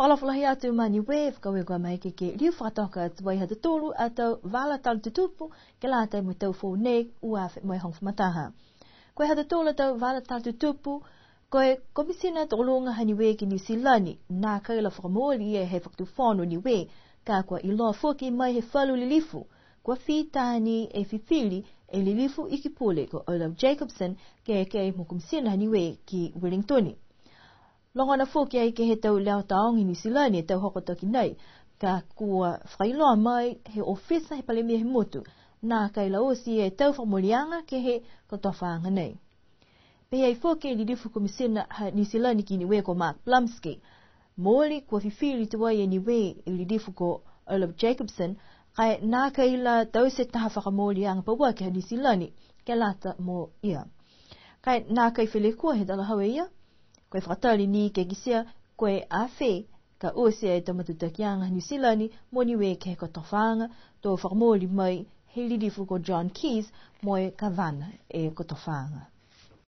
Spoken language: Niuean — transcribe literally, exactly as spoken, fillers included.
Fakaalofa lahi atu ma Niue, fakaaue kua maeke ke liu fakatoka atu ai ha tautolu a tau vala tala tutupu ke lata mo e tau foou nei, ua afe mo e hogofulu ma taha. Ko e ha tautolu a tau vala tala tutupu, ko e Komisina Tokoluga ha Niue ki Niu Silani, nākai la fakamooli e ia he Fakatufono Niue, ka kua iloa foki mai he falu lilifu, kua fita ni e fifili e lilifu Iki Pule ko O'Love Jacobsen ke eke mo Komisina ha Niue ki Wellington. Logona foki ai ke he tau leo taoga i Niu Silani e tau hoko toki nei, ka kua fakailoa mai he ofisa he Palemia he motu, nākai la oti e tau fakamooliaga ke he kotofaaga nei. Pehē ai foki e lilifu Komisina ha Niu Silani ki Niue ko Mark Blumsky, mooli kua fifili tuai e Niue e lilifu ko O'Love Jacobsen, ka e nākai la taute taha fakamooliaga pauaki ha Niu Silani ke lata mo ia. Ka e nākai fai lekua he talahau e ia, ko e fakatali ni ke kitia ko e a fē ka oti e tau matutakiaga Niu Silani mo Niue ke he kotofaaga, to fakamooli mai he lilifu ko John Keyes mo e kavana e kotofaaga.